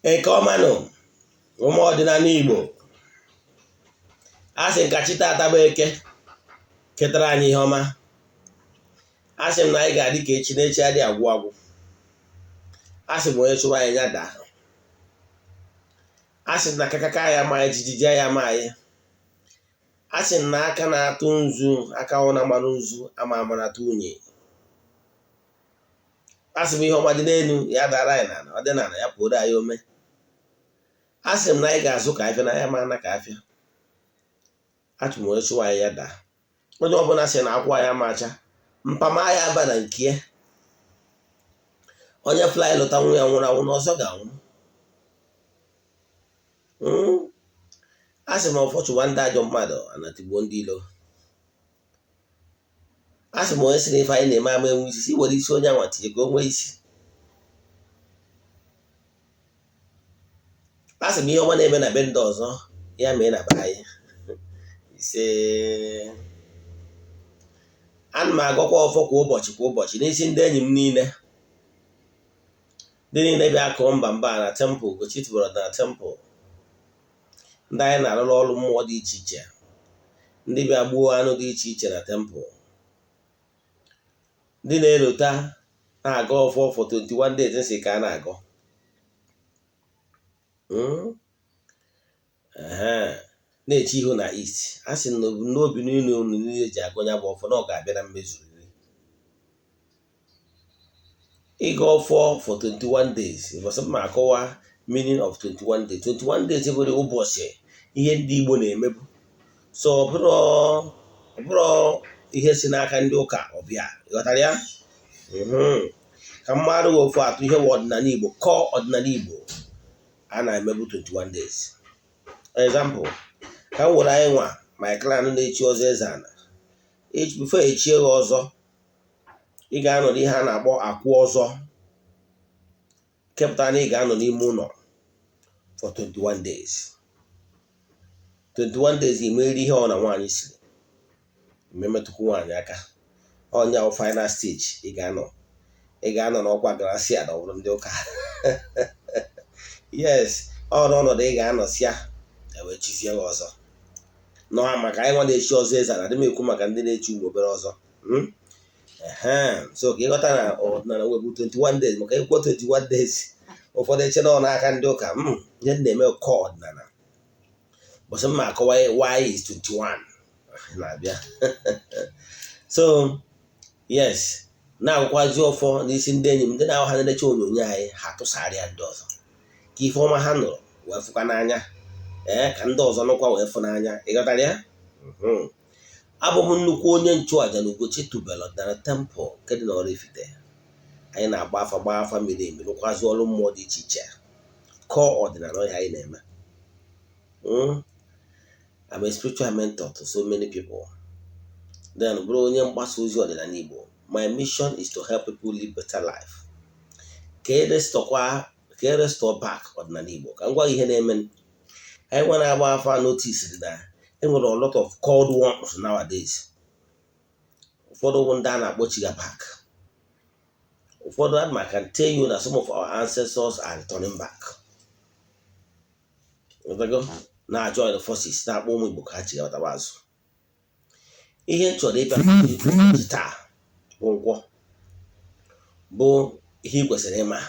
Eke ọma nụ, ụmụ ọdịnala Igbo. A sị m ka chi taata bụ Eke ketara anyị ihe ọma. A sị m na anyị ga-adị ka echi na echi adị agwụ agwụ. A sị m onye chụwa anyị ya daa. A sị m na kakaka ya ama anyị, jijiji ya ama anyị. A sị m na aka na-atụ nzu, aka ọ na-amarụ nzu ama amarata unyi. A sị m ihe ọma dị n'elu ya dara anyị n'ala, ọ dị n'ala ya pụoro anyị ome. A sị m na anyị ga-azụ ka afịa na ya ma ana ka afịa. Achụ m onye chụwa anyị ya daa. Onye ọbụla sị na akwụ anyị ama acha, mpama ya aba na nke ya. Onye fly lụta nwa ya nwụrụ anwụ na ọzọ ga-anwụ. A sị m ọfọ chụwa ndị ajọ mmadụ anatigbuo ndị ilo. A sị m onye sị na ife anyị na-eme ama enwe isi, si were isi onye anwa tinye ka o nwee isi. A sị m ihe ọma na-eme na be ndị ọzọ ya mee na be anyị. Ise, ana m agọkwa ọfọ kwa ụbọchị kwa ụbọchị n'isi ndị enyi m niile, ndị niile bịa kụọ mba mba na temple Ugochi tubelu na temple, ndị anyị na-arụrụ ọrụ mmụọ dị iche iche, ndị bịa gbuo anụ dị iche iche na temple, ndị na-elota na-agọ ọfọ for 21 days nsị ka a na-agọ. Na-eche ihu na east. A sị na n'obi niile unu niile ji agọ ya bụ ọfọ na ọ ga-abịa na mmezu. Ịgọ ọfọ for 21 days, ụbọchị m akọwa meaning of 21 days. 21 days bụrụ ụbọchị ihe ndị Igbo na-emebu. So ọ bụrụ ihe si n'aka ndị ụka ọbịa, ịghọtara ya? Ka mmadụ ofu atụ ihe wụ ọdịnala Igbo, kọọ ọdịnala Igbo a na-emebu 21 days. Example, ka m were anyị nwa my clan na-echi ọzọ eze ana. Before echie gị ọzọ, ị ga-anọ n'ihe a na-akpọ akwụ ọzọ, kepụta na ị ga-anọ n'ime ụlọ for 21 days. 21 days imeri ihe ọ na nwaanyị siri mmemetụkwu nwaanyị aka. Ọnya final stage ị ga-anọ, ị ga-anọ n'ọkwa gracia na ọ bụrụ ndị ụka. Yes, ọ n'ọnọdụ ị ga-anọ sịa ewee chizie gị ọzọ. Nọ maka anyị nwa na-echi ọzọ eze ana, adị m ekwu maka ndị na-echi ụmụ obere ọzọ. So ka ịghọta na ọdịnala nwebụ 21 days, maka ịkwụkwọ 21 days ụfọdụ eche na ọ n'aka ndị ụka. Ihe m na-eme kọ ọdịnala bụsị mma akọwa why is 21 na-abịa. So yes, na-agwakwazi ọfọ n'isi ndị enyi m ndị na-ahụ ha na-eche onyonyo anyị, ha tụsara ya ndị ọzọ ka ife ọma ha nụrụ wee fụkwa n'anya, ee ka ndị ọzọ nụkwa wee fụ n'anya. Ịghọtara ya? Abụ m nnukwu onye nchụaja na Ugochi tubelu ọdịnala temple nke dị n'Oraifite. Anyị na-agba afa, gbaa afa miri emi, rụkwazi ọrụ mmụọ dị iche iche, kọọ ọdịnala ọhịa anyị na-eme. I'm a spiritual mentor to so many people. Then bụrụ onye mgbasa ozi ọdịnala Igbo. My mission is to help people live better life. Ka e restore back ọdịnala Igbo. Ka m gwa gị ihe na-eme. Anyị nwa na-agba afa notice dị na enwere a lot of called ones nowadays. Ụfọdụ bụ ndị a na-akpọ chiga back. Ụfọdụ, I can tell you that some of our ancestors are returning back. Na join the forces na-akpọ ụmụ Igbo ka ha chigataba azụ. Ihe m chọrọ ịbịa taa bụ nkwọ bụ ihe ị kwesịrị ịma.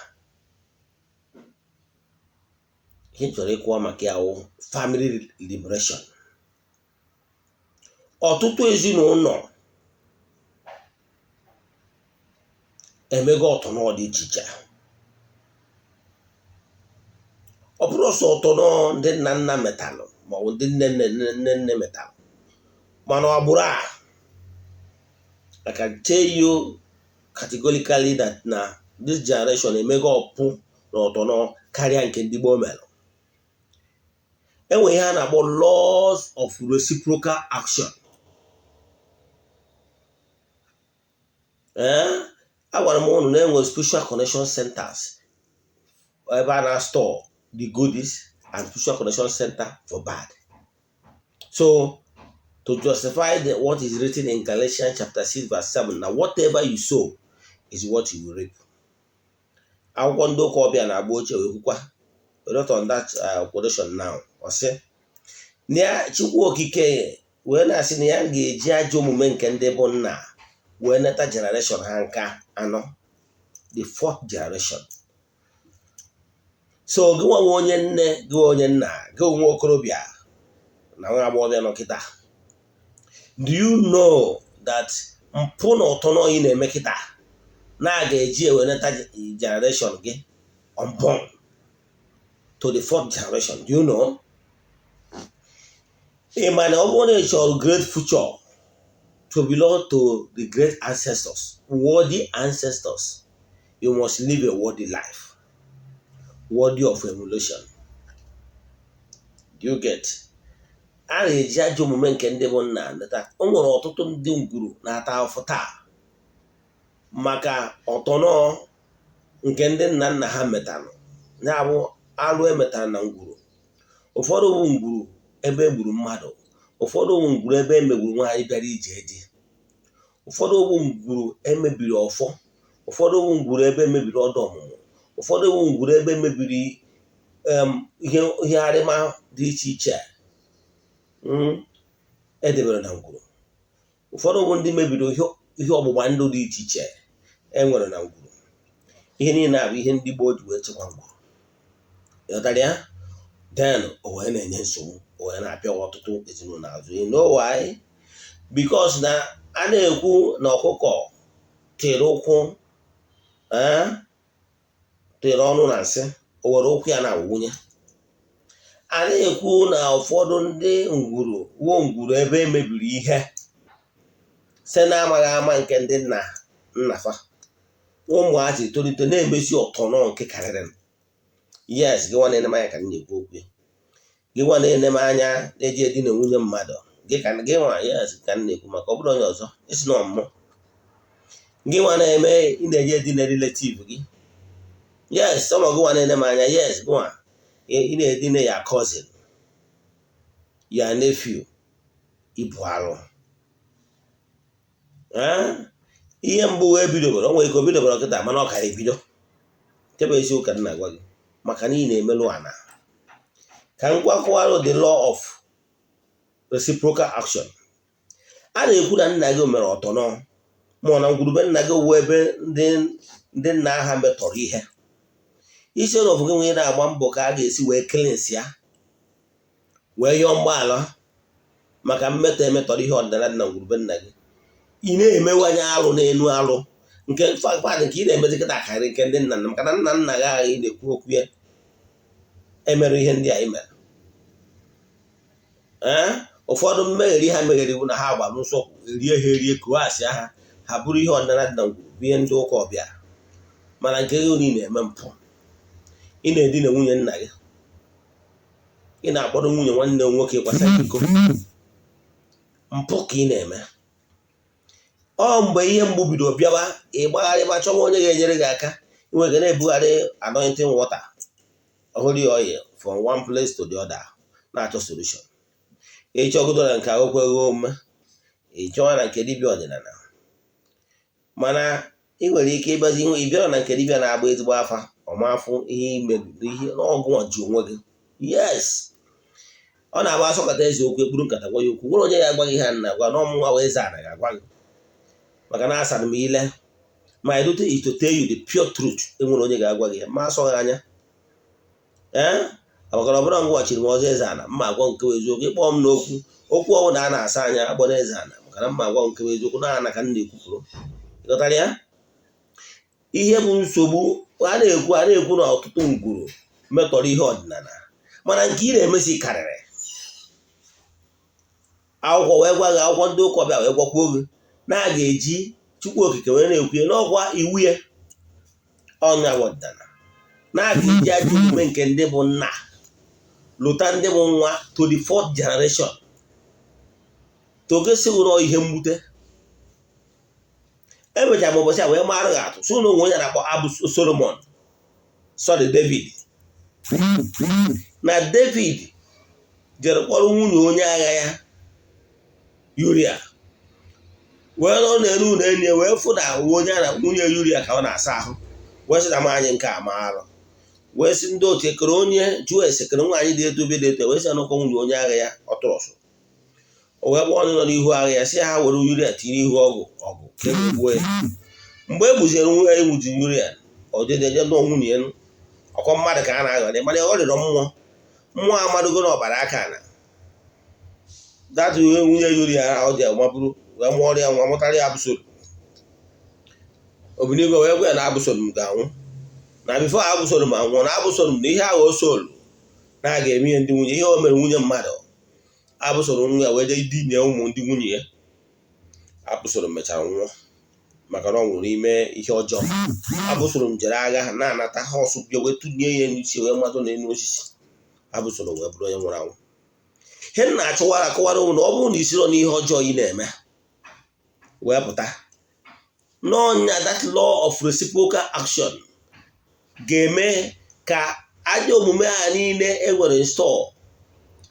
Ihe m chọrọ ịkọwa maka ya wụ family liberation. Ọtụtụ ezinụlọ emego ọtọnọ dị iche iche. Ọ bụrụ ọsọ ọtọnọ ndị nna nna metalụ maọbụ ndị nne nne nne nne metalụ, mana ọ bụrụ a, I can tell you categorically that na this generation emego ọpụ na ọtọnọ karịa nke ndị gboo melụ. Enwe ihe a na-akpọ laws of reciprocal action. Agwara m ụnụ na enwe spiritual connection centers ebe a na-store the goodies and spiritual connection center for bad. So to justify what is written in Galatians chapter 6 verse 7, na whatever you sow is what you will reap. Akwụkwọ ndị ụka ọbịa na-agba ochie wee kwukwa, not on that quotation now, ọ sị na ya Chukwu Okike wee na-asị na ya ga-eji ajọ omume nke ndị bụ nna wee neta generation ha nke anọ, the fourth generation. So gị nwa onye nne, gị onye nna, gị onwe okorobịa na nwa agbọghọbịa nọ kịta, do you know that mpụ na ụtọ n'oyi na-eme kịta na a ga-eji eweneta generation gị unborn to the fourth generation? Do you know? Ị ma na ọ bụrụ na ị chọrọ great future to belong to the great ancestors, worthy ancestors, you must live a worthy life, worthy of emulation. Do you get? A na-eji ajọ omume nke ndị bụ nna neta. O nwere ọtụtụ ndị ngwuru na-ata afụ taa maka ọtọnọ nke ndị nna nna ha metalụ, ya bụ alụ emetara na ngwuru. Ụfọdụ bụ ngwuru ebe e gburu mmadụ, ụfọdụ bụ ngwuru ebe e megburu nwaanyị bịara ije di, ụfọdụ bụ ngwuru emebiri ọfọ, ụfọdụ bụ ngwuru ebe emebiri ọdụ ọmụmụ, ụfọdụ bụ ngwuru ebe emebiri ihe arịma dị iche iche edebere na ngwuru, ụfọdụ bụ ndị mebiri ihe ọgbụgba ndụ dị iche iche e nwere na ngwuru. Ihe niile a bụ ihe ndị gboo ji wee chekwa ngwuru. Ịghọtara ya? Then o wee na-enye nsogbu, o wee na-apịawa ọtụtụ ezinụlọ azụ. You know why? Because na a na-ekwu na ọkụkọ tịrị ụkwụ, tịrị ọnụ na nsị, o were ụkwụ ya na-awụnye. A na-ekwu na ụfọdụ ndị ngwuru wuo ngwuru ebe emebiri ihe site na-amaghị ama nke ndị nna nna fa, ụmụazị tolite na-emezi ọtọnọ nke karịrị. Yes, gị nwa na-ene m anya ka m na-ekwu okwu ya. Gị nwa na-ene m anya na-eji edina nwunye mmadụ, gị ka gị nwa, yes, ka m na-ekwu maka ọ bụrụ onye ọzọ isi na ọmụmụ. Gị nwa na-eme ị na-eji edina relative gị, yes, ọmụ gị nwa na-ene m anya, yes, gị nwa ị na-edina ya cousin, ya nephew, ibu alụ. Ihe mbụ wee bidobere, o nwere ike o bidobere kịta, mana ọ kara ebido. Nke bụ eziokwu ka m na-agwa gị, maka na ị na-emelụ ana. Ka m gwakwarụ the law of reciprocal action. A na-ekwu na nna gị mere ọtọnọ ma ọ na ngwurube nna gị wụ ebe ndị nna ha metọrọ ihe. Instead of gị nwee na-agba mbọ ka a ga-esi wee cleanse ya, wee yọọ mgbaala maka mmetọ emetọrọ ihe ọdịnala dị na ngwurube nna gị, ị na-emewanye alụ n'elu alụ nke fadị nke ị na-emezi kịta karịrị nke ndị nna nna, maka na nna nna gị ahụ ị na-ekwu okwu ya emerụ ihe ndị a ị mere. Ee, ụfọdụ mmegheri ha meghere bụ na ha gbara nsọkwụ erie ha erie koasị ha, ha bụrụ ihe ọdịnala dị na ngwuru bụ ihe ndị ụka ọbịa. Mana nke gị ị na-eme mpụ, ị na-edina nwunye nna gị, ị na-akpọrọ nwunye nwanne m nwoke kwasara iko, mpụ ka ị na-eme. Ọ mgbe ihe mgbu bido bịawa, ị gbagharịba chọwa onye ga-enyere gị aka. Inwe ga na-ebugharị anointing water, holy oil from one place to the other, na-achọ solution. Ịchọgodo na nke akwụkwọ omume, ị chọwa na nke dibịa ọdịnala, mana ị nwere ike ịbịazi ị bịara na nke dibịa na-agba ezigbo afa, ọmafụ ihe ime ihe n'ọgụ ji onwe gị. Yes, ọ na-agba asọkọta eze okwu, ekpuru nkata gwa ya okwu. Nwere onye ya agwa gị ihe a na-agwa na ọmụnwa wee eze ana ga-agwa gị, maka na asara m ile. My duty is to tell you the pure truth. Enwere onye ga-agwa gị ya ma asọghị anya. Ee, maka na ọ bụrụ m gwachiri m ọzọ eze ana mma agwa nke eziokwu. Ịkpọọ m n'okwu, okwu ọbụla a na-asa anya agbọ eze ana, maka na mma agwa nke eziokwu na ana ka m na-ekwupụrụ. Ịghọtara ya? Ihe bụ nsogbu a na-ekwu na ọtụtụ ngwuru metọrọ ihe ọdịnala, mana nke ị na-emesi karịrị. Akwụkwọ wee gwa gị, akwụkwọ ndị ụka ọbịa wee gwakwuo gị na a ga-eji Chukwu Okike wee na-ekwu ya n'ọkwa iwu ya ọnya bụ ọdịnala, na a ga-eji ajọ omume nke ndị bụ nna lụta ndị bụ nwa to the fourth generation. Togosi ụrọ ihe mwute emechara m ụbọchị a wee mara gị atụ so na onwe onye na-akpọ Abu Solomon, sorry, David. Na David jere kpọrọ nwunye onye agha ya Yuria, wee nọ n'elu ụlọ enyi ya, wee fụ na onye a na nwunye Yuria ka ọ na-asa ahụ. Wee sị na nwaanyị nke a ma arụ, wee sị ndị otu ekere onye jụọ ese kere nwaanyị dị etu ebe dị etu, wee sị na ọkọ nwunye onye agha ya ọ tụrọsụ. O wee gba ọnụ nọ n'ihu agha ya, sị ha were Uria tinye ihu ọgụ ọgụ ka e gbuo ya. Mgbe e gbuziere nwunye ya, nwuji Uria, ọ jeje nụọ nwunye ya. Ọkọ mmadụ ka a na-aghọrị, mana ọ rịrọ mmụọ, mmụọ amadogo na ọbara aka na datụ nwunye Uria ahụ ji maburu wee mụọrọ ya nwa, mụtara ya Absalom. Obinigwe wee gwa ya na Absalom ga-anwụ, na before Absalom anwụọ, na Absalom na ihe ahụ o solu na a ga-eme ihe ndị nwunye, ihe o mere nwunye mmadụ. Absalom nwa ya wee jee dinye ụmụ ndị nwunye ya. Absalom mechara nwụọ maka na ọ nwụrụ ime ihe ọjọọ. Absalom jere agha na-anata ha ọsụ bịa wee tụnye ya n'isi, wee mmadụ n'elu osisi. Absalom wee bụrụ onye nwụrụ anwụ. Ihe m na-achọwara akọwara ụmụ na ọ bụrụ na isiro n'ihe ọjọọ ị na-eme wee pụta n'ọnya, that law of reciprocal action ga-eme ka ajọ omume ha niile enwere install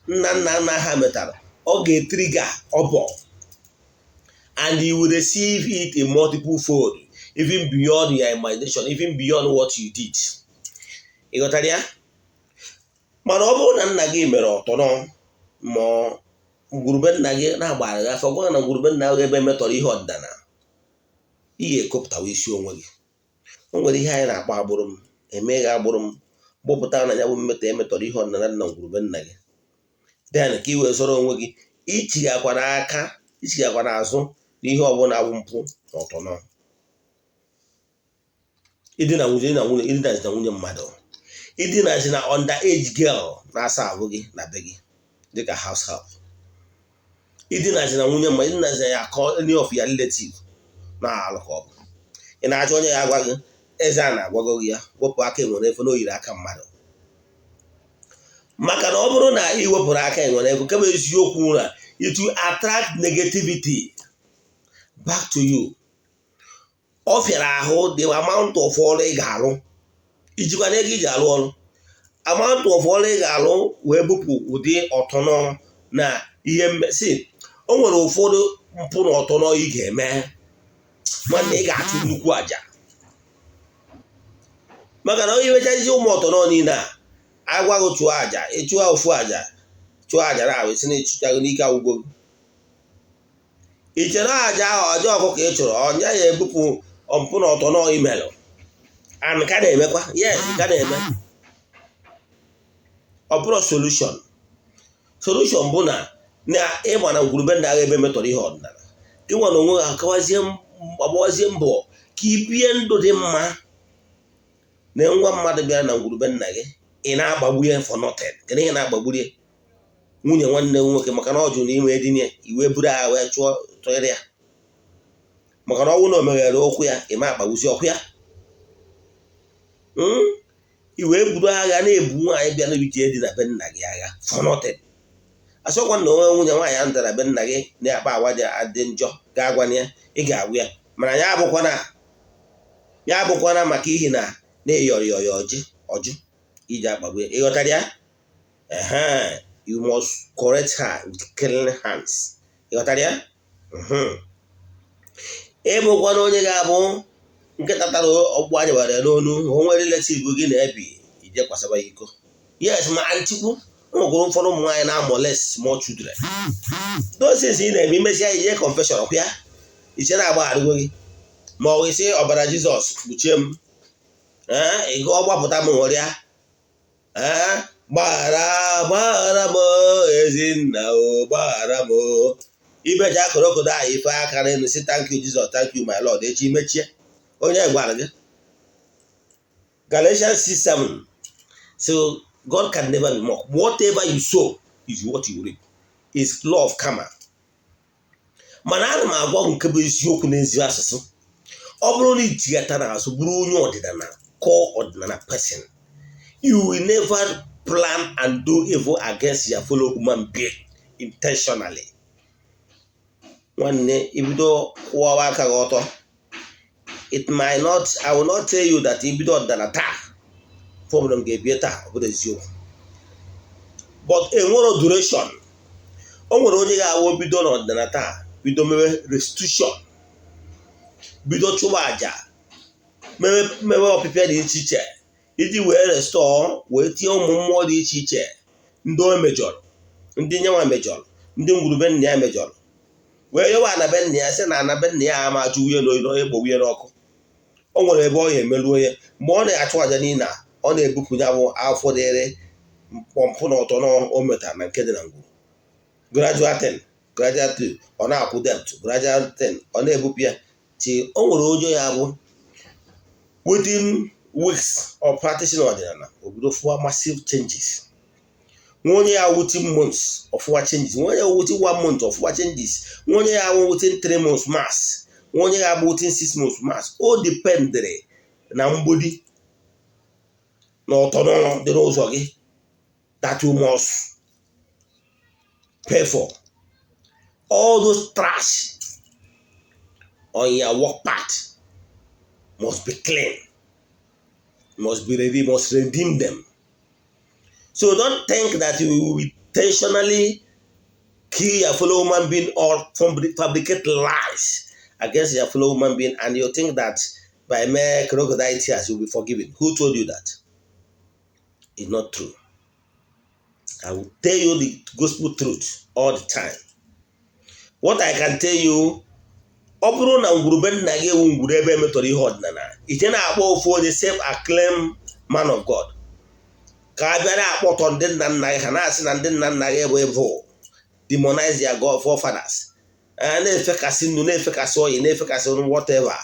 nna nna nna ha metara, ọ ga-etrigger ọbọ, and you will receive it in multiple fold, even beyond your imagination, even beyond what you did. Ị ghọtara ya? Mana ọ bụrụ na nna gị mere ọtọnọ, ma ngwurube nna gị na-agbara gị afọ, gwa na ngwurube nna gị ebe metọrọ ihe ọdịnala, ị ga-ekopụtawa isi onwe gị. O nwere ihe anyị na-akpọ agbụrụ m emeghe agbụrụ m gbụpụta na ya bụ mmetọ emetọrọ ihe ọdịnala dị na ngwurube nna gị. Then ka ị wee zọrọ onwe gị, ichighakwa n'aka, ichighakwa n'azụ n'ihe ọbụla bụ mpụ na ọtọnọ, idina nwunye na nwunye, idinazi na nwunye mmadụ, idinazi na under age girl na-asa ahụ gị na be gị dịka house help, idinazi na nwunye mmadụ, idinazi ya akọ any of your relative na-alụ ka ọ bụ. Ị na-achọ onye ya agwa gị eze a na-agwago gị ya wepụ aka enwere efe na o yiri aka mmadụ, maka na ọ bụrụ na ị wepụrụ aka enwere efe, nke bụ eziokwu na it will attract negativity back to you. Ọ fịara ahụ, the amount of ọrụ ị ga-alụ, ijikwa na ego iji alụ ọrụ, amount of ọrụ ị ga-alụ wee bupụ ụdị ọtọnọ na ihe mmesi. O nwere ụfọdụ mpụ na ọtọnọ ị ga-eme, nwanne, ị ga-achụ nnukwu àjà, maka na onye mechazi ụmụ ọtọnọ niile a agwaghị chụọ àjà, ịchụọ ofu àjà, chụọ àjà na ahụ esi na ịchụchago n'ike agwụgwọ gị. I chere àjà ahụ, ọjọọ ọkụkọ ị chụrụ ọnya ya ebupụ mpụ na ọtọnọ imelụ and ka na-emekwa. Yes, ka na-eme. Ọ bụrụ solution bụ na ịgba na ngwurube ndị agha ebe metọrọ ihe ọdịnala gị nwa na onwe ha, akawazie, agbawazie mbọ ka ị bie ndụ dị mma. Na nwa mmadụ bịara na ngwurube nna gị, ị na-agbagbu ya for nothing. Kedu ihe na-agbagburu ya? Nwunye nwanne m nwoke, maka na ọ jụrụ na ime edinye iwe buru agha wee chụọ tụnyere ya, maka na ọnwụ na o meghere okwu ya, ị ma akpagbuzi ọkụ ya, i wee buru agha na-ebu nwaanyị bịa n'ije dị na be nna gị agha for nothing. Asọkwa na onwe nwunye nwaanyị ahụ dara be nna gị na-akpa agwa dị adị njọ, ga-agwa ya, ị ga-agwa ya, mana ya abụkwana maka ihi na na-eyọrọ ya ọjị ọjụ iji akpagbu ya. Ịghọtara ya? Ehe, you must correct her with clean hands. Ịghọtara ya? Ịbụkwana onye ga-abụ nkịta tara ọgbụ anya were n'onu onwe relative gị na-ebi ije kwasaba ya iko. Yes, ma nchikwu o nwekwara ụfọdụ ụmụ nwaanyị na-amolest small children. Those things ị na-eme, imesịa ije confession ọkwa ya, iche na-agbagharịgo gị, ma ọ bụ isi ọbara Jizọs kpuchie m, ee, ị gụọ gbapụta m, ṅụrịa, ee, gbaghara, gbaghara m, ezinna o, gbaghara m. Ibecha akụrụkodo ahụ, ife aka n'elu, si, "Thank you, Jesus, thank you, my Lord." Echi mechie. Onye gwara gị? Galatians 6:7. So God can never be mocked. Whatever you sow is what you reap. Is law of karma. Mana ana m agwa nke bụ eziokwu n'ezi asụsụ. Ọ bụrụ na ichighata n'azụ bụrụ onye ọdịnala, core ọdịnala person, you will never plan and do evil against your fellow human being intentionally. Nwanne, ibido kwụọwa aka gị ọtọ. It might not, I will not tell you that ibido ọdịnala taa, problem ga-ebie taa. Ọ bụrụ eziokwu, but enwero duration. O nwere onye ga-awụ bido n'ọdịnala taa, bido mewe restitution, bido chụwa àjà. Mewe ọpịpịa dị iche iche iji wee restore, wee tinye ụmụ mmụọ dị iche iche ndị o mejọrọ, ndị nyenwa mejọrọ, ndị ngwurube nna ya mejọrọ, wee yọwa anabe nna ya, sị na anabe nna ya ama ajụ nwunye n'oyi na egbo nwunye n'ọkụ. O nwere ebe ọ ya emeruo ya. Mgbe ọ na-achụ àjà niile a, ọ na-ebupụ ya bụ afọ dịrị mkpọmpụ na ọtọ na o metara na nke dị na ngwuru. Gradual thing, gradual thing, ọ na-akwụ debt. Gradual thing, ọ na-ebupụ ya. Chi o nwere onye ya bụ within weeks of practicing ọdịnala, obido fụwa massive changes. Nwa onye ya within months ọfụwa changes, nwa onye ya within one month ọfụwa changes, nwa onye ya within 3 months mass, nwa onye ya bụ within 6 months mass. O dependịrị na mgbidi na ọtọnọ dị n'ụzọ gị that you must pay for all those trash on your work path. Must be clean, must be ready, must redeem them. So don't think that you will intentionally kill your fellow human being or fabricate lies against your fellow human being and you think that by mere crocodile tears you'll be forgiven. Who told you that? It's not true. I will tell you the gospel truth all the time. What I can tell you, ọ bụrụ na ngwurube nna gị ewu ngwuru ebe emetọrọ ihe ọdịnala, ije na-akpọ ofu onye self acclaimed man of God ka a bịa na-akpọtọ ndị nna nna gị, ha na-asị na ndị nna nna gị bụ evil, demonize their God forefathers, na-efekasị nnu, na-efekasị oyi, na-efekasị whatever,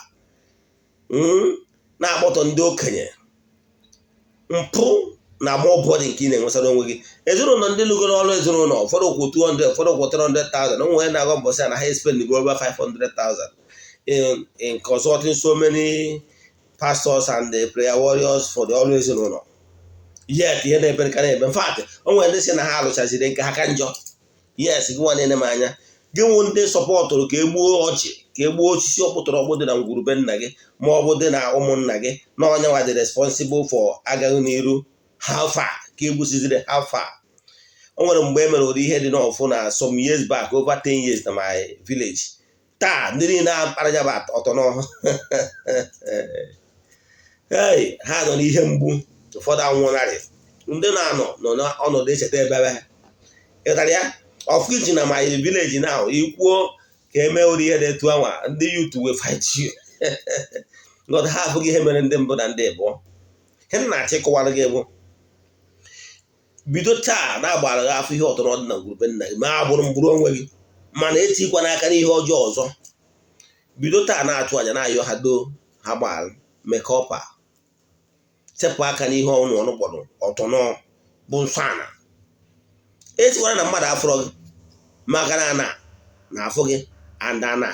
na-akpọtọ ndị okenye, mpụ na more body nke ị na-enwesara onwe gị. Ezinụlọ ndị lụgoro ọrụ, ezinụlọ ụfọdụ kwụ 200, ụfọdụ kwụ 300,000. O nwere na-agọ mbọsị a na ha spend go over 500,000 in consulting so many pastors and the prayer warriors for the ọrụ ezinụlọ, yet ihe na-ebe ka na-ebe. In fact, o nwere ndị sị na ha alụchaziri nke ha ka njọ. Yes, gị nwa na-ene m anya, gị nwụ ndị supportụrụ ka egbuo ọchị, ka egbuo osisi ọkpụtọrọ ọkpụ dị na ngwurube nna gị ma ọ bụ dị na ụmụnna gị, na onye nwa dị responsible for agaghị n'iru. How far ka egbusiziri? How far? O nwere mgbe e mere ụdị ihe dị n'ọfụ na some years back, over 10 years, na my village. Taa ndị niile akpara ya bụ ọtọ n'ọhụ. Hey, ha nọ n'ihe mgbu. Ụfọdụ anwụnarị, ndị na-anọ nọ n'ọnọdụ echeta ebebe ịghọtara ya ọfụ iji na my village now. Ikwuo ka eme ụdị ihe dị etu anwa, ndị youth will fight you. Ngọta ha afụghị ihe mere ndị mbụ na ndị abụọ. Ihe m na-achọ ịkọwara gị bụ, bido taa na-agbara gị afọ ihe ọtọrọ dị na ngwurube nna gị, ma agbụrụ mgbụrụ onwe gị, mana etikwa n'aka n'ihe ọjọọ ọzọ. Bido taa na-achụ àjà, na-ayọ ha doo, ha gbaghara, mekọpa, sepụ aka n'ihe ọnụ ọnụ kpọrọ ọtọnọ bụ nsọ ana. Esikwara na mmadụ afọrọ gị, maka na ana na-afụ gị and ana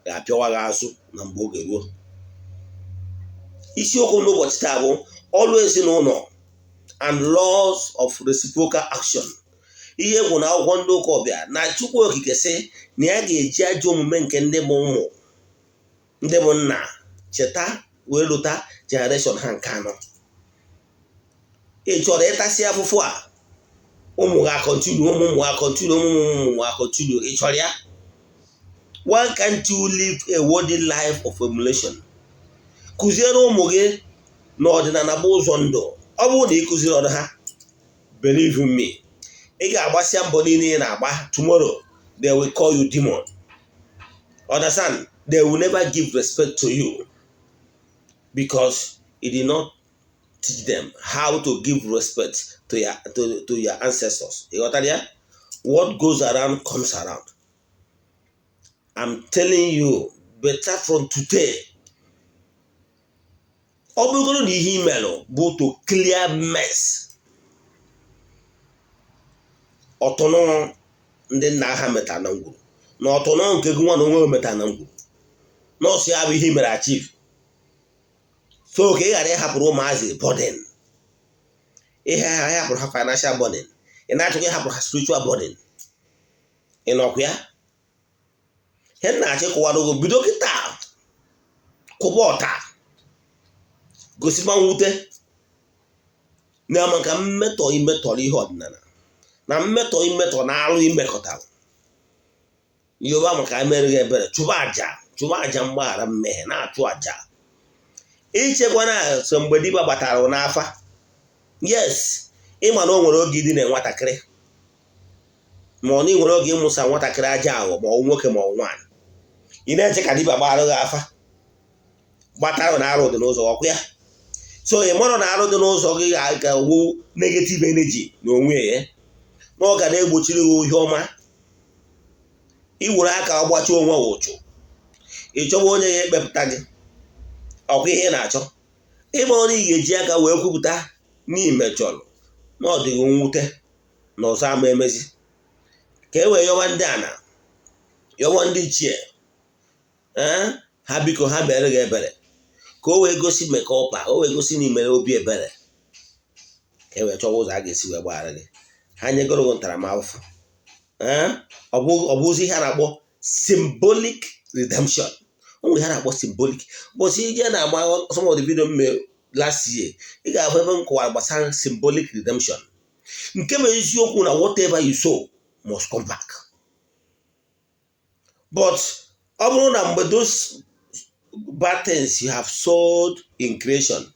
ga-apịawa gị azụ na mgbe oge ruo. Isiokwu n'ụbọchị taa bụ ọrụ ezinụlọ and laws of reciprocal action. Ihe egwu na akwụkwọ ndị ụka ọbịa na Chukwu Okike sị na ya ga-eji ajọ omume nke ndị bụ ụmụ, ndị bụ nna, cheta wee lụta generation ha nke anọ. Ị chọrọ ịtasị afụfụ a, ụmụ ga continue, ụmụ ụmụ ga continue, ụmụ ụmụ ụmụ ga continue? Ị chọrọ ya? Why can't you live a worthy life of emulation? Kụziere ụmụ gị na ọdịnala bụ ụzọ ndụ. Ọ bụrụ na ị kụziri ọrụ ha, believe in me, ị ga-agbasịa mbọ niile ị na-agba, tomorrow they will call you demon. Understand? They will never give respect to you because you did not teach them how to give respect to your ancestors. Ị ghọtara ya? What goes around comes around. I'm telling you, better from today, ọ bụrụgoro na ihe imelụ bụ to clear mess ọtụnụ ndị nna ha metara na ngwuru, na ọtụnụ nke gị nwa na onwe metara na ngwuru, nọọsụ ya bụ ihe i mere achieve, so ka ị ghara ịhapụrụ ụmụazị burden. Ihe ha hapụrụ ha financial burden, ị na-achọkwa ịhapụrụ ha spiritual burden. Ị nọkwa ya? Ihe m na-achọ ịkọwara ogo, bido kịta kwụba ọta, gosikwa mwute na maka mmetọ imetọrọ ihe ọdịnala na mmetọ imetọ na alụ imekọtara yoba, maka emereghị ebere. Chụba àjà, chụba àjà mgbaghara mmehie, na-achụ àjà. Ichekwa na so mgbe dibịa gbatara n'afa. Yes, ịma na o nwere oge ịdị na nwatakịrị, ma ọ na ị nwere oge ịmụsa nwatakịrị aja aghọ, ma ọ nwoke ma ọ nwaanyị, ị na-eche ka dibịa gbara gị afa gbatara na arụ dị n'ụzọ ọkụ ya. So ị mara na arụ dị n'ụzọ gị ga-awụ negative energy na onwe ya, na ọ ga na-egbochiri gị ihe ọma. Iwere aka ọgbachi onwe ụchụ, ị chọwa onye ya ekpepụta gị ọkwa ihe ị na-achọ. Ịma onye ị ga-eji aka wee kwupụta n'imejọrọ na ọ dịghị mwute na ọzọ ama emezi, ka e wee yọwa ndị ana, yọwa ndị ichie, ee, ha biko, ha mere gị ebere, ka o wee gosi meka ọpa, o wee gosi na imere obi ebere, ka e wee chọwa ụzọ a ga-esi wee gbaghara gị. Ha nyegoro gị ntaramahụhụ, ee, ọ bụzi ihe a na-akpọ symbolic redemption. O nwere ihe a na-akpọ symbolic. Ụbọchị ije na-agba some of the video m mere last year, ị ga-ahụ ebe m kọwara gbasara symbolic redemption. Nke bụ eziokwu na whatever you sow must come back. But ọ bụrụ na mgbe those bad things you have sowed in creation,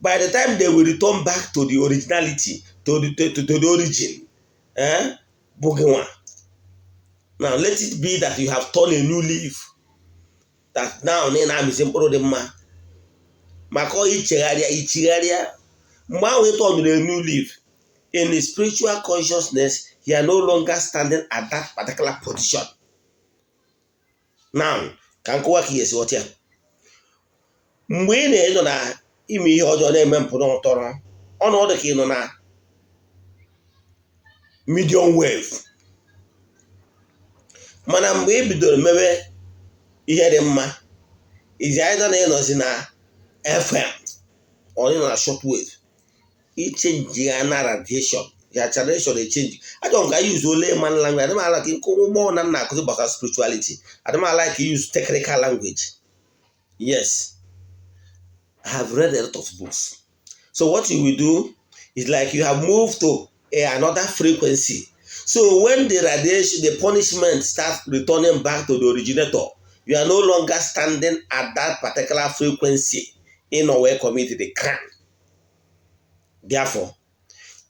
by the time they will return back to the originality, to the origin, eh, bụ gị nwa. Now let it be that you have turned a new leaf, that now na ị na-amịzi mkpụrụ dị mma maka ichegharịa ichigharịa. Mgbe ahụ ị turned a new leaf in the spiritual consciousness, you are no longer standing at that particular position. Now ka nkụwa ka ị esi ghọta ya. Mgbe ị na-enọ na ime ihe ọjọọ, na-eme mpụ n'ụtọrọ, ọnọdụ ka ị nọ na medium wave. Mana mgbe ị bidoro mewe ihe dị mma, izi either na ịnọzi na FM or ị nọ na short wave. Ichange ya na radiation ya, radiation echange. Achọrọ m ka use ole man language. Adịm ala ka ụgbọ na nna akụzi gbasara spirituality. Adịm ala ka use technical language. Yes, I have read a lot of books. So what you will do is like you have moved to another frequency. So when the radiation, the punishment starts returning back to the originator, you are no longer standing at that particular frequency in a way commit the crime. Therefore,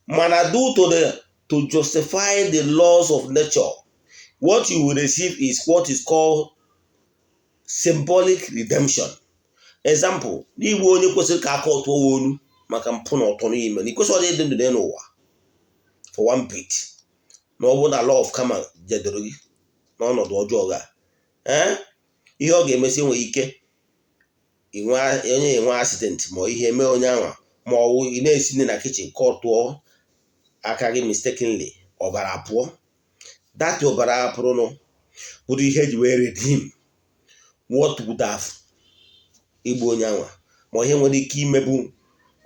mana due to justify the laws of nature, what you will receive is what is called symbolic redemption. Example, n'igbu onye kwesịrị ka aka ọtụọ olu maka mpụ na ọtọ n'ime na ikwesịrị ịdị ndụ n'ụwa for one bit, na ọ bụrụ na law of karma jedoro gị n'ọnọdụ ọjọọ ga, ee, ihe ọ ga-emesi, nwere ike onye enwe accident ma ihe mee onye ahụ, ma ọ wụ ị na-esi nri na kitchen, kọtụọ aka gị mistakenly, ọbara pụọ. That ọbara pụrụnụ bụrụ ihe eji wee redeem what would have igbu onye anwa, ma ihe nwere ike imebu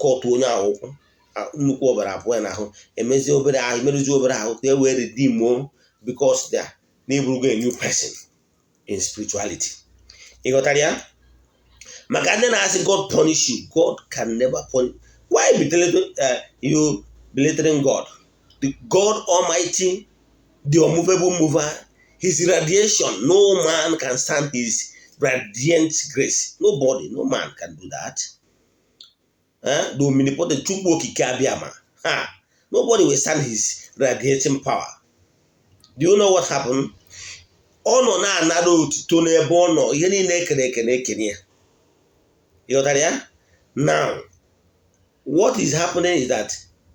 kọtụ onye ahụ ụkwụ, nnukwu ọbara pụọ ya n'ahụ, emezie obere ahụ, emerụzi obere ahụ ka e wee redeem o, because they na-eburugo a new person in spirituality. Ị ghọtara ya? Maka ndị na-asị God punish you, God can never punish. Why you belittling God, the God Almighty, the unmovable mover? His radiation, no man can stand his radiant grace. Nobody, no man can do that. Eh? The omnipotent Chukwu Okike Abịama ha, nobody will stand his radiating power. Do you know what happened? Ọ nọ na-anara otuto n'ebe ọ nọ, ihe niile ekere eke na-ekene ya. Ịghọtara ya? Now what is happening is that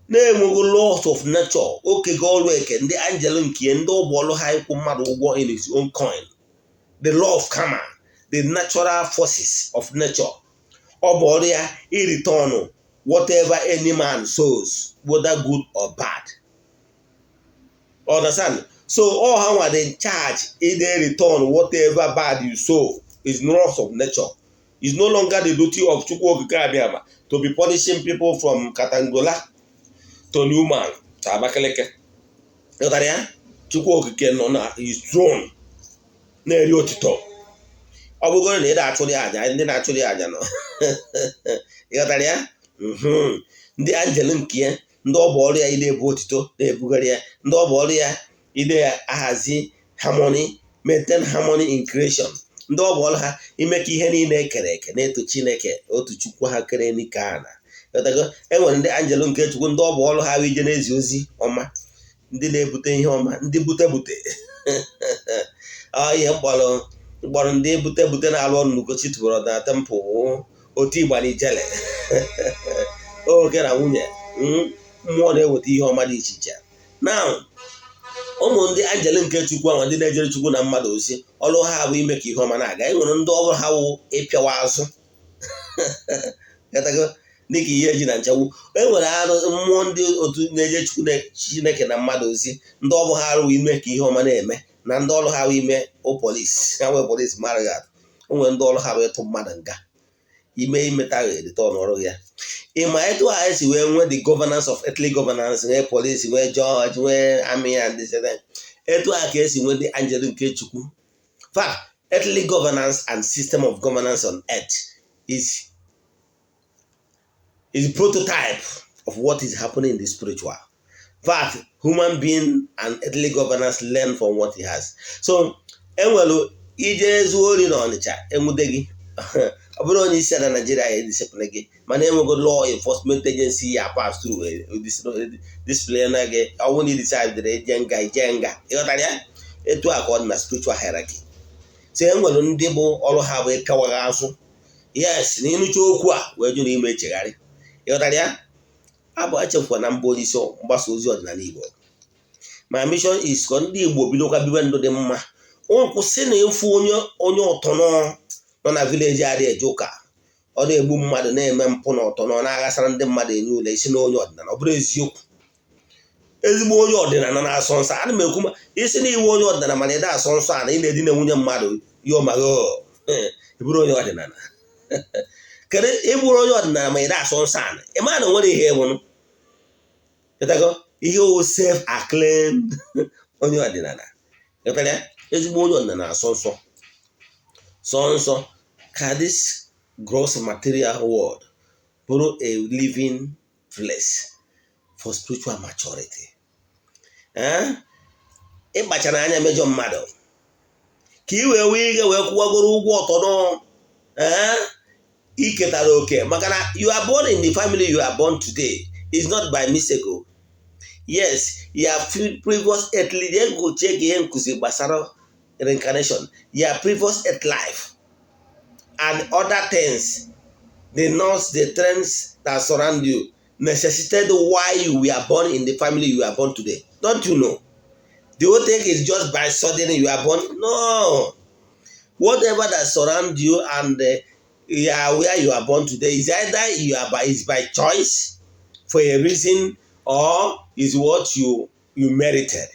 na-enweghị laws of nature, okego ọrụ eke ndị angel nke ndị ụgbọọlụ ha ịkwụ mmadụ ụgwọ in his own coin, the law of karma, the natural forces of nature. Ọ bụ ọrụ ya ireturn whatever any man sows, whether good or bad. Understand? So all ha nwa dị in charge ide return whatever bad you sow is laws of nature. Is no longer the duty of Chukwu Okike Abịama to be punishing people from Katangola to Newman to Abakaliki. Ịghọtara ya? Chukwu Okike nọ na his throne na-eri otito. Ọ bụgoro na ị na-achụrụ ya aja, ndị na-achụrụ ya aja nọ. Ịghọtara ya? Ndị angel nke ya, ndị ọ bụ ọrụ ya ide ebu otito na-ebugharị ya, ndị ọ bụ ọrụ ya ide ahazi harmony, maintain harmony in creation. Ndị ọ bụ ọrụ ha ime ka ihe niile ekere eke na-eto Chineke, otu Chukwu ha kere n'ike ana. E nwere ndị anjelu nke Chukwu, ndị ọ bụ ọrụ ha ije na-ezi ozi ọma, ndị na-ebute ihe ọma, ndị bute bute. Ọ ihe mkpọrọ mkpọrọ ndị bute bute na-alụ ọrụ n'Ugochi tubelu na temple, otu ịgba na ijele, oke na nwunye mmụọ na-eweta ihe ọma dị iche iche. Na ụmụ ndị anjelu nke Chukwu ahụ, ndị na-ejere Chukwu na mmadụ ozi, ọrụ ha bụ ime ka ihe ọma na-aga. E nwere ndị ọrụ ha wụ ịpịawa azụ dịka ihe eji na nchegbu. E nwere arụ mmụọ, ndị otu na-eje Chukwu Chineke na mmadụ ozi, ndị ọrụ ha arụ ime ka ihe ọma na-eme, na ndị ọrụ ha bụ ime polisi ha nwee polisi mara gị atụ. O nwere ndị ọrụ ha bụ ịtụ mmadụ nga ime imeta erite ọnụ ya. Ịma etu a esi wee nwee the governance of earthly governance, nwee polisi, nwee judge, nwee army and this and that. Etu a ka esi nwee ndị angel nke Chukwu. Fact, earthly governance and system of governance on earth is prototype of what is happening in the spiritual. Fact, human being and earthly governance learn from what he has. So enwere ije zuo ori na Ọnịcha, enwude gị, ọ bụrụ onye isi ala Naijiria ya discipline gị, mana enwego law enforcement agency ya pass through discipline na gị. Ọ bụrụ na ị decide ije nga, ije nga. Ịghọtara ya? Etu a ka ọ dị na spiritual hierarchy. So e nwere ndị bụ ọrụ ha bụ ịpịawaghị azụ. Yes, na ịnụcha okwu a wee jụ na ime echegharị. Ịghọtara ya? Abụ echefukwa na mbụ onye isi mgbasa ozi ọdịnala Igbo. My mission is ka ndị Igbo bidokwa biwe ndụ dị mma. Kwụsị na ịfụ onye ọtọnọ nọ na village adịghị eje ụka, ọ na-egbu mmadụ, na-eme mpụ na ọtọnọ, na-aghasara ndị mmadụ enye ụlọ isi na onye ọdịnala. Ọ bụrụ eziokwu, ezigbo onye ọdịnala na-asọ nsọ. Ana m ekwu, ma isi na iwu onye ọdịnala mana ịda asọ nsọ a na ị na-edina nwunye mmadụ ya, ọmaghị ịbụrụ onye ọdịnala. Kedu ịbụrụ onye ọdịnala ma ịda asọ nsọ ana? Ị ma na nwere ihe ịbụnụ ịtago ihe o self acclaimed onye ọdịnala. Ịghọtara ya? Ezigbo onye ọdịnala asọ nsọ, sọ nsọ ka this gross material world bụrụ a living place for spiritual maturity. Ịkpachara anya mejọ mmadụ ka ị wee nwee ike wee kwụwagoro ụgwọ ọtọnọ iketara oke, maka na you are born in the family you are born today is not by mistake o. Yes, your previous earthly, go check ihe nkụzi gbasara reincarnation, your previous earth life and other things, the norms, the trends that surround you necessitated why you were born in the family you are born today. Don't you know the whole thing is just by suddenly you are born? No. Whatever that surround you and yeah, where you are born today is either you are by is by choice for a reason or is what you merited,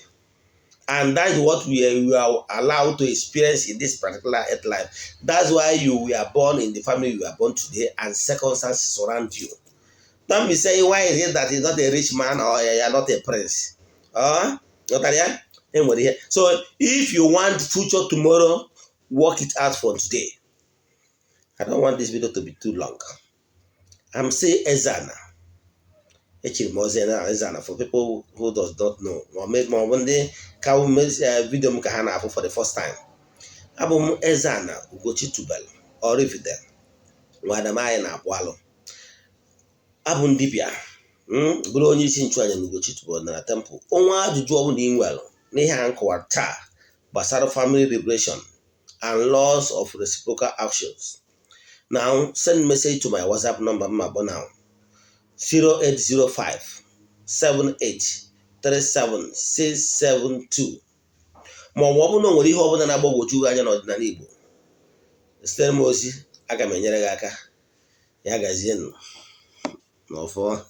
and that's what we are allowed to experience in this particular earth life. That's why you were born in the family you are born today, and circumstances surround you. Don't be saying, "Why is it that he's not a rich man?" or "You are not a prince." Ghọtara ya? Enwere ihe. So if you want future tomorrow, work it out for today. I don't want this video to be too long. I'm saying Ezana. Echiri m ozi na Ezana for people who does not know, ma ọ bụ ndị ka video m ka ha na-afụ for the first time. Abụ m Ezana Ugochi Tubelu Oraifite, nwadamaanyị na-akpụ alụ. Abụ m dibịa, bụrụ onye isi nchụaja na Ugochi Tubelu na temple. Onwe ajụjụ ọbụla ị nwere n'ihe a nkọwara taa gbasara family liberation and laws of reciprocal actions, now send message to my WhatsApp number mma bụ now 0805 78 37 672, ma ọ bụ ọ bụrụ na o nwere ihe ọbụla na-agbagwoju gị anya n'ọdịnala Igbo, zitere m ozi, aga m enyere gị aka. Ya gazie nụ n'ọfọ.